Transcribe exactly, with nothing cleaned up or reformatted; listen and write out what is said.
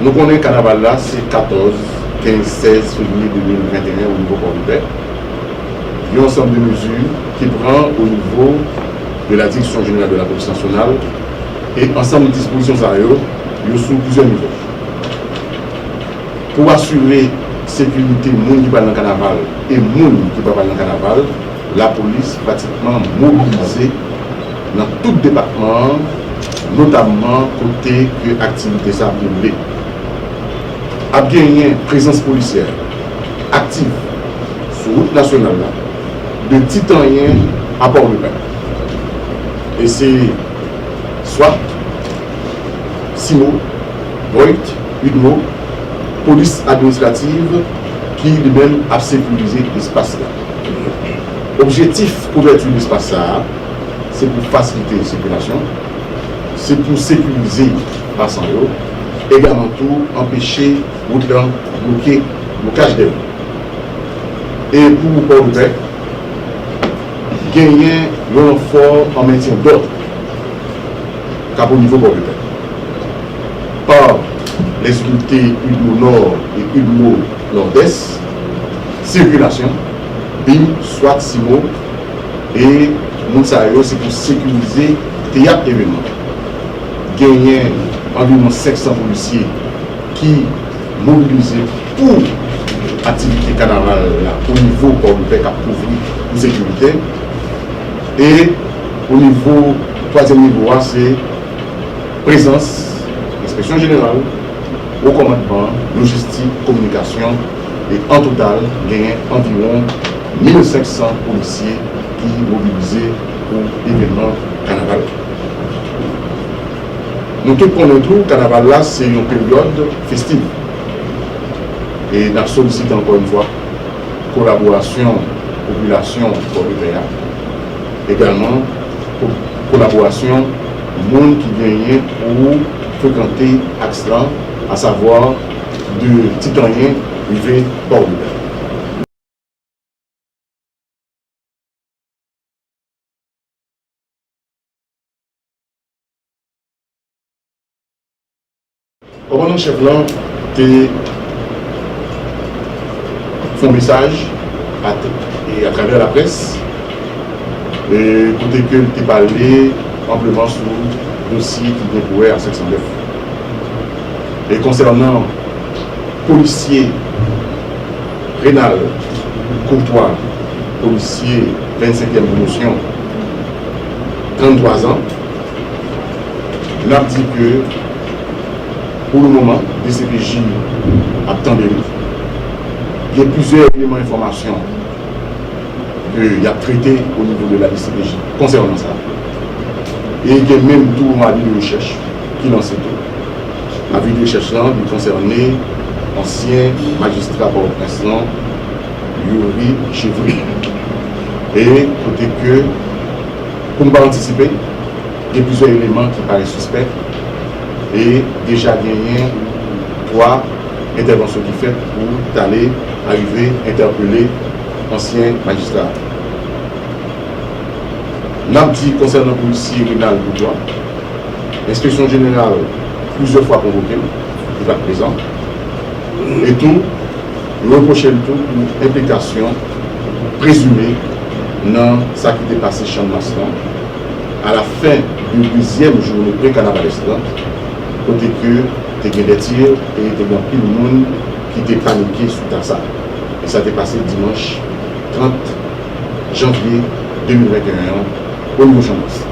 Nou konnen kanaval la se katòz, kenz, sèz fevriye de mil venteyen o nivo Pòdepè. Yon ansanm de mezi ki pran o nivo de la Direction Générale de la Police Nationale, e ansanm dispozisyon sa yo, yo sou plizyè nivo. Pou asire sekirite moun ki pral nan kanaval e moun ki pa pral nan kanaval, lapolis pratikman mobilize nan tout depatman an, notamman kote ke aktivite sa ap dewoule. Ap genyen prezans polisyè aktif sou wout nasyonal la, de Titanyen a Pòdepè. E se swat, CIMO, Voight, UDMO, polis administrativ ki li menm ap sekirize espas la. Objektif kouvèti espas sa a, se pou fasilite sikilasyon, se pou sekirize pasan yo, egalman tou anpeche wout lan bloke, blokaj dèyè. E pou Pòdepè, genyen yon ranfò an mentyen dòd k ap o nivo Pòdepè. Pa lèzilite UDMO Nò e UDMO Nòdès, sikilasyon, BIM, swat, CIMO, e moun sa yo se pou sekirize teyat evenman. Genyen anviwon senk san polisye ki mobilize pou aktivite kanaval la o nivo Pòdepè k ap kouvri pou sekirite. E o nivo, twazyèm nivo a, se prezans Enspeksyon Jeneral, Wo Kòmandman, Lojistik, Kominikasyon, e an total, genyen anviwon mil senk san polisye ki mobilize pou evenman kanaval. Nou tout konnen tou, kanaval la se yon peryòd festiv. E n ap solisite ankò yon fwa kolaborasyon popilasyon Pòdepè a. Egalman, ko-, kolaborasyon moun ki genyen pou frekante aks lan, asavwa de Titanyen rive Pòdepè. Kòmandan an chèf lan te fè yon mesaj a, e atravè laprès, e kote ke l te pale anpleman sou dosye ki gen pou wè a senk san nèf. E konsènan polisye Renald Courtois, polisye vennsenkyèm pwomosyon, tranntwa zan, n ap di ke, pou le moman, D C P J ap tande li. Gen plizyè eleman enfòmasyon ke y ap trete o nivo de la D C P J konsènan sa. E gen menm tou yon avi de rechèch ki lanse tou. Avi de rechèch lan, li konsène ansyen majistra Pòtoprens lan, Youri Chevry. E kote ke, pou m pa antisipe, gen plizyè eleman ki parèt sispèk e deja genyen twa entèvansyon ki fèt pou t ale arive entèpele ansyen majistra a. N ap di konsènan polisye Renald Boudwa, Enspeksyon Jeneral plizyè fwa konvoke l, li pa t prezan. E tou, yo repwoche l tou pou enplikasyon prezime nan sa ki te pase Channmas lan, a la fen de dezyèm jounen pre-kanavalès lan, kote ke te gen de tir e te gen anpil moun ki te panike swit a sa. E sa te pase dimanch trant janvye de mil venteyen an, o nivo Channmas.